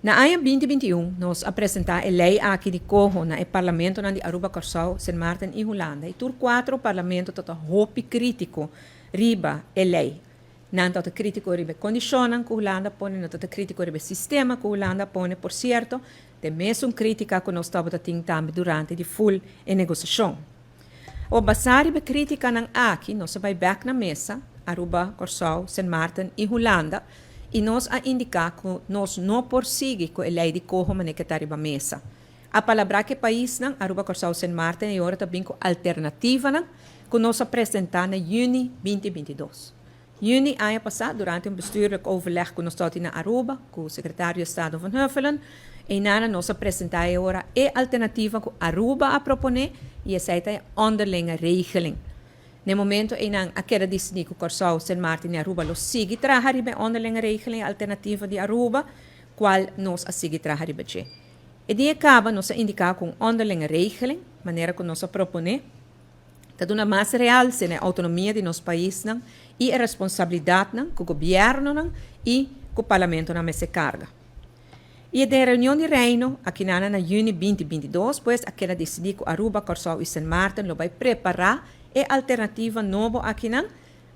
Na aña 2021, nos a presentá e lei aki di coho na e parlamentonan di Aruba, Kòrsou, Sint Maarten i Hulanda. I tur kuater parlamento tabata hopi krítiko riba e lei. Nan tabata krítiko riba e kondishonnan ku Hulanda pone, nan tabata krítiko riba e sistema ku Hulanda pone. Por sierto, e mesun krítika ku nos tabata tin tambe durante di full e negosiashon. Op basá riba e krítikanan aki, nos a bai bèk na mesa, Aruba, Kòrsou, Sint Maarten i Hulanda, i nos a indiká ku nos no por sigui ku e lei di coho manera ku ta riba mesa. A palabrá ku e paisnan, Aruba, Kòrsou, Sint Maarten i ora ta bin ku alternativanan ku nos a presentá na yüni 2022. Yüni aña pasá, durante un bestuurlijk overleg ku nos tabatin na Aruba ku sekretario di Estado Van Huffelen, einan nos a presentá e ora e alternativa ku Aruba a proponé i esei ta e onderlinge regeling. Na e momento einan a keda disidí ku Kòrsou, Sint Maarten i Aruba lo sigui traha riba e onderlinge regeling, e alternativa di Aruba, kual nos a sigui traha riba dje. E dia kaba nos a indiká ku un onderlinge regeling, manera ku nos a proponé, ta duna mas realse na e outonomia di nos paisnan i e responsabilidatnan ku gobièrnunan i ku parlamentonan mester karga. I e den reunion di Reino akinana na yüni 2022 pues a keda disidí ku Aruba, Kòrsou i Sint Maarten lo bai prepará e alternativa nobo akinan.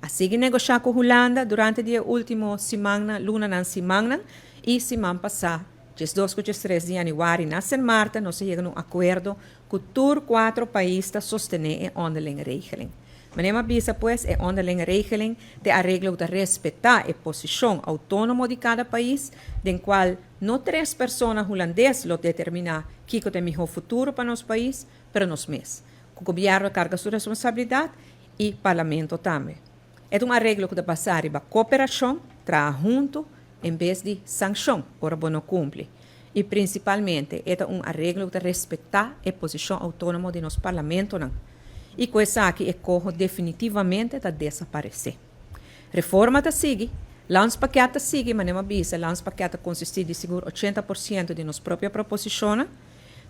A sigui negoshá ku Hulanda durante di e último simannan, lunanan, simannan i siman pasá, 12 ku 13 di yanüari na Sint Maarten nos a yega na un akuerdo ku tur kuatro pais ta sostené e onderlinge regeling. Manera mi a bisa pues, e onderlinge regeling ta e areglo ku ta respetá e posishon outónomo di kada pais, den kual no tres persona hulandes lo determiná kiko ta e mihó futuro pa nos pais, pero nos mes. Ku gobièrnu a karga su responsabilidat i parlamento tambe. E ta un areglo ku ta basá riba koperashon, traha huntu, en bes di sankshon ora bo no kumpli. I prinsipalmente e ta un areglo ku ta respetá e posishon outónomo di nos parlamentonan. I ku esaki e koho definitivamente ta desaparesé. Reforma ta sigui, Landspakket ta sigui, manera mi a bisa, Landspakket ta konsistí di sigur 80% di nos propio proposishonnan,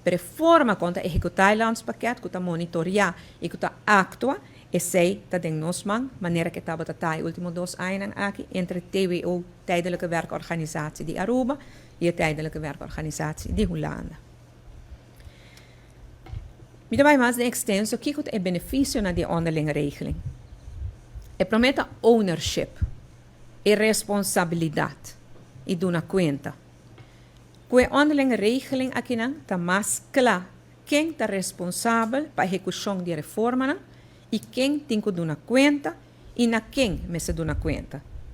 pero e forma kon ta ehekutá e Landspakket, ku ta monitoriá i ku ta aktua, esei ta den nos man, manera ku e tabata ta e último 2 añanan aki entre TWO, Tijdelijke Werkorganisatie di Aruba, i e Tijdelijke Werkorganisatie di Hulanda. Mi ta bai mas den ekstenso kiko ta e benefisionan di e onderlinge regeling. E promé ta ownership, e responsabilidat i duna kuenta. Ku e onderlinge regeling akinan ta mas kla ken ta responsabel pa ehekushon di e reformanan i ken tin ku duna kuenta i na ken mester duna kuenta.